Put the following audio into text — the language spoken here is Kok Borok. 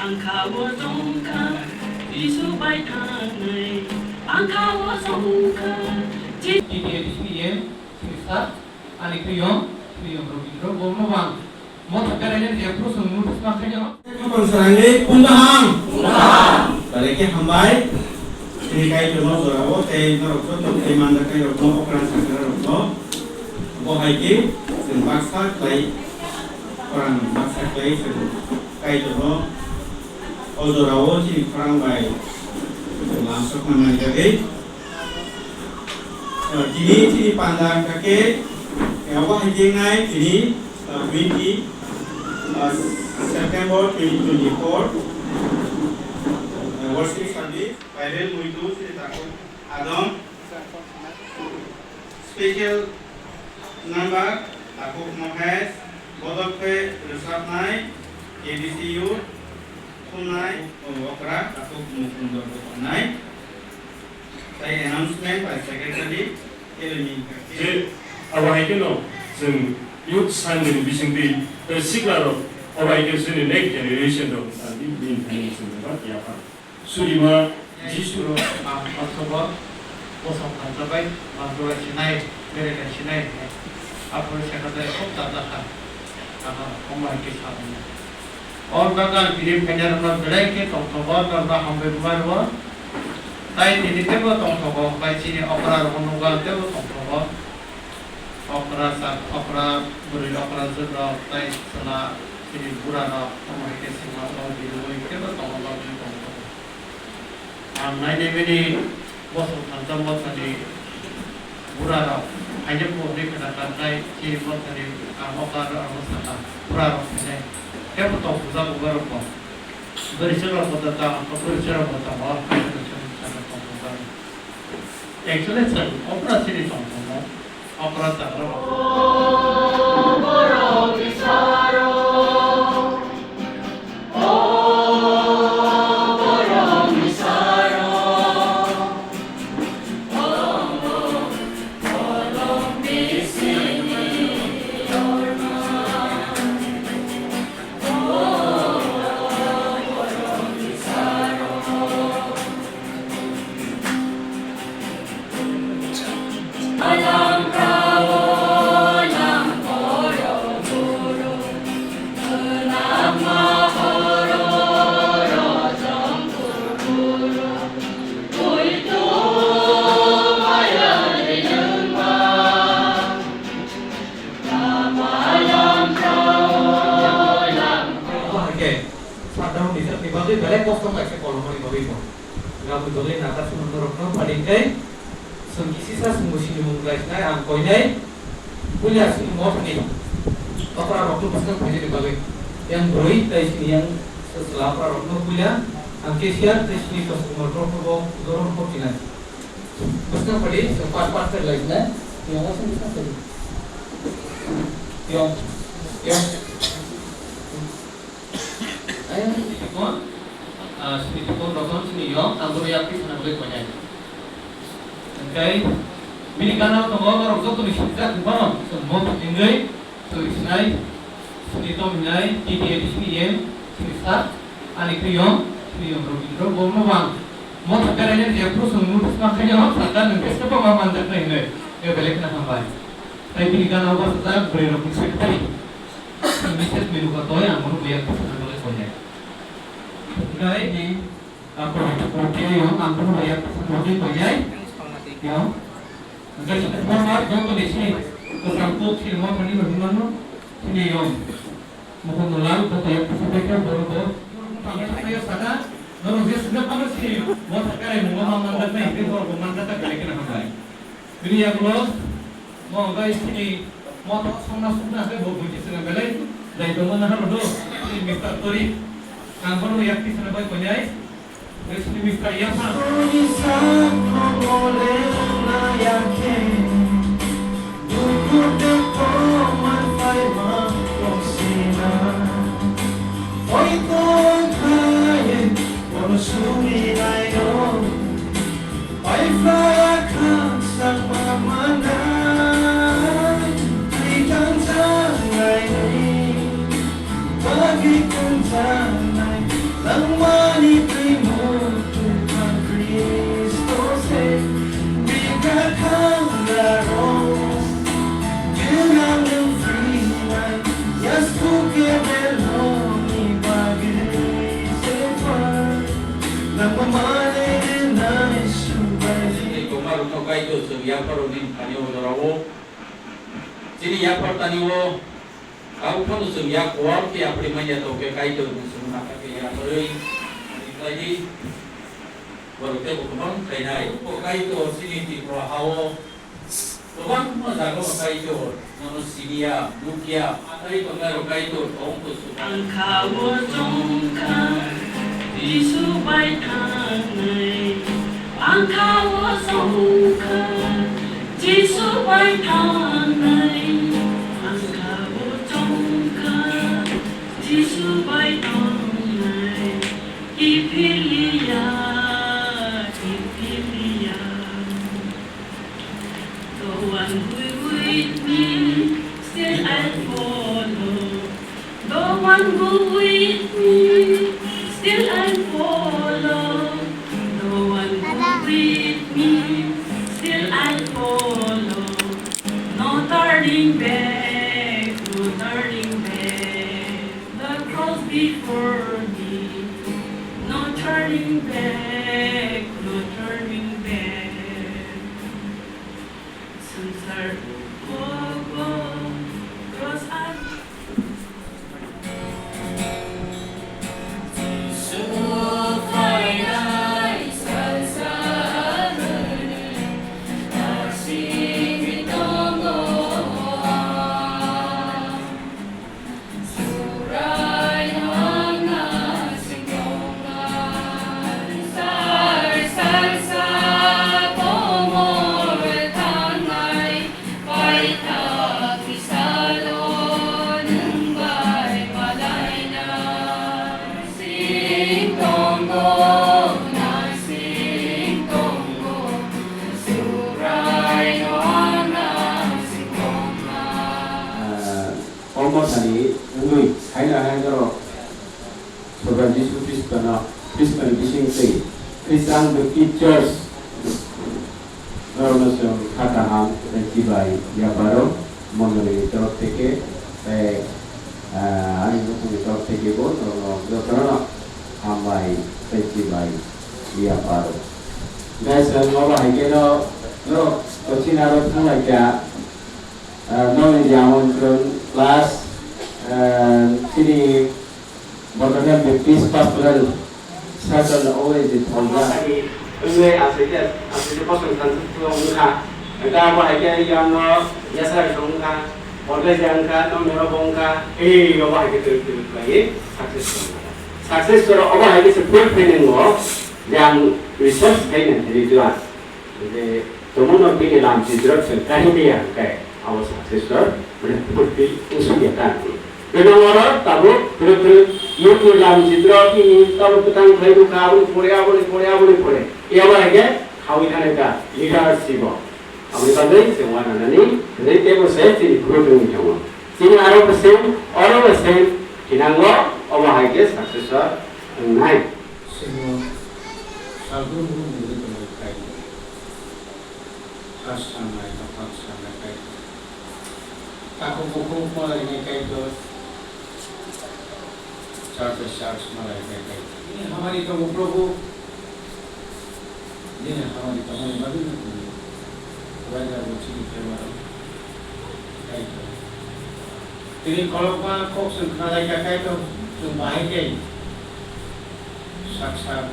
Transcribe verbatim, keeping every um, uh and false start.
Ang kha o tongkha, Jisu bai thangnai. Ang kha o tongkha, Ji- T T A D C ni M, sini sir, ani kuyong, kuyong Robindro, bo no bang. Mo thakar ene je pro sung notice ma khayo. Kon sarangwi punda ham. Punda ham. Tale ke hambai. Tini kai tono jorao, tei norok joto tei manda kai rokno, okra sakra rokno. Bo hai ke, chwng baksa khlai, orang baksa khlai chwng kai tono. O jorao chini khorang bai chwng lamsokna nang jagwi. Tini chini panda wngkha khe, eh, obo hai khe wngnai tini, eh, twenty, eh, September twenty twenty-four, eh, worship service, viral muitu chini takhuk Adam, special number takhuk Mohesh, bodol khe rwchapnai, A B C U, thumnai, okra, takhuk Mukund Borok wngnai. Tai announcement by secretary, Eleni. Je, abo hai kheno chwng Youth Sunday ni bisingtwi, tei sikla rok, abo hai khe chini next generation rok, tei bini thani chwng ba yapha. Surima, Jisu rok, ah, kothobor, bosong khansa bai, bangsa bai sinai, bere kai sinai, aphuru secretary kok ta ta kha, ano, omo hai khe sa. O jaga tini phainairokno belai khe tongthogo, norokno hambai rwma rwo. Tai tini teibo tongthogo, bai chini okra rokno nukha teibo tongthogo. Okra sak, okra bwrwi, okra jwk rok, tai chwla chini bura rok, omo hai khe sima rok, bini bai teibo tongo, bagwi tongthogo. Ang nainai bini bosong thansa mothani bura rok, haino bo hwnwi khna kha, tai chini mothani ang o kar ang o sakha, bura rok phainai. Kebo tong puja bubar rok bo. Bwrwi chwla rok bo ta, bwrwi chwla rok bo ta, o hai khe tong puja rok. Actually, sir, okra chini tong tong. Okra chagra. Obo hai khe shutdown ni jagni bagwi belai kosto kaisa kolomani bagwi bo. Aboni bagwi nakarsa norokno phalingkhe chwng kisisa chwngbo sinimung khlainai ang koinai puila chini mothni okra rokno bwskang phainani bagwi yang bwrwi tai chini yang chwla okra rokno puila ang cashier tai chini Kosok Kumar rokno bo dorong hokchinai. Bwskang phadi, chwng part part khe lai na. Yong aswk bwskang phadi. Yong. Yong. Ayang. Kon? Ah, sini kon rokon sini yong, ang bono yak pi sana boleh konyai. Engkai, bini gana tongo, norok joto ni sini jak bano, chwng mo phatingwi. Twi sinai, sini tong hinai, T T A D C ni M, sini sir, ani kuyong, sini yong Robindro, bo no bang. Mo thakar ene je pro sung notice ma khayo, thakar nung kesta pa ma manjak nai hinoi. Yo belek na hambai. Tai bini gana oba sajak, bwrwi rok ni secretary. Mister Menuka toi, ang bono buyak sana boleh konya. Dai di, apa, kopi yong, ang bono buyak sana boleh konya. Yong. Hwnkhe sini former joto ni sini kwcham kuk sini mo thani bai hwnmano sini yom. Mukhundo lal bo tei kisa bai khe borok bo. Tamo sakha, norok je sini phano sini mo sakha rai mungo ma manjak nai, hwnkhe borok bo manjak ta khe khe na hambai. Bini yagulo mo hwnkhe sini mo to songna sukna hwnkhe bo buji sini belai dai tongma na haro do sini Mister Tori. Ang bono yak kisa bai konyai. Soni sakno mole nayakhe, dukhu tei komar phaima tongsinai. Oi tongkhaye bono suri naino, pai phlaya khaksa ma manai, twi tangsa naini. Bagwi tongjaknai, Tei tongmarokno Kaitor chwng yapharokni thani o jorao chini yaphar tani o. Abo phano chwng yak kuar khe yapharwi manya tong khe Kaitor ni chwng nangkha khe yapharwi khlai di. Borok teibo kwbang khlainai. Bo Kaitor chini Tripura ha-o kwbangma jaga o Kaitor nono siniya, nukya, atari tongnai rok Kaitor tong to chwng. Ang kha o chong kha, Jisu bai thangnai. Ang kha o chong kha, Jisu bai thangnai. Ang kha o chong kha, Jisu bai thangnai. Kiphiliya, kiphiliya. The one who with me, still I'll follow. The one who with me, still I'll follow. The one who with me, still I'll follow. No turning back, no turning back. The cross before me, no turning back, no turning back. Sangsar o cross ani. Ah, o mothani wngwi haino haino Soba Jisu Khristono, Khristoni bisingtwi Christian Baptist Church norokno chwng kha kaham tei chibai yaparo mondolini torop theke tei, ah, ani nukhungni torop thekebo norokno jotono hambai tei chibai yaparo. Guys, ang obo hai kheno norok kochina aro thanglaikha. Ah, nokni je amon chwng class, ah, chini Borkothan Baptist Pastoral Circle always is Hojani wngwi aswk khe, aswk khe bosong thansa wngkha. Hwnkhe abo hai khe yang no yasa wngkha, Borkothan wngkha, nokni oro bo wngkha, ei obo hai khe twrwk twrwk khlaiwi success wngkha. Success oro obo hai khe se fulfilling o yang research khaina thani twa. Hwnkhe, tongmano bini lam chidrok se kahimya hwnkhe, abo successor, mane, purti usuk ya ta hwnkhe. Bini oro tabuk, phuru phuru, yurtni lam chidrok, bini tabuk kwtang khlai nukha, aboni pore, aboni pore, aboni pore. Iyabo hwnkhe, khawi thani ta, leadership o. Aboni bagwi se uananani, hwnkhe teibo se chini group wngwi tongo. Chini aro bwswng, oro bwswng, thinango, obo hai khe successor wngnai. Simo salbrum brum nugwi tongo Kaitor. Kha sanai, dophang sanai Kaitor. Takhuk bukhuk malainai Kaitor. Church by church malainai Kaitor. Bini hamari tongo Probhu. Bini hamari tongmani bagwi no tini Kaitor bo chini phaimano Kaitor. Tini kolokma kok chwng khnalaikha Kaitor, chwng bahai khe sak sak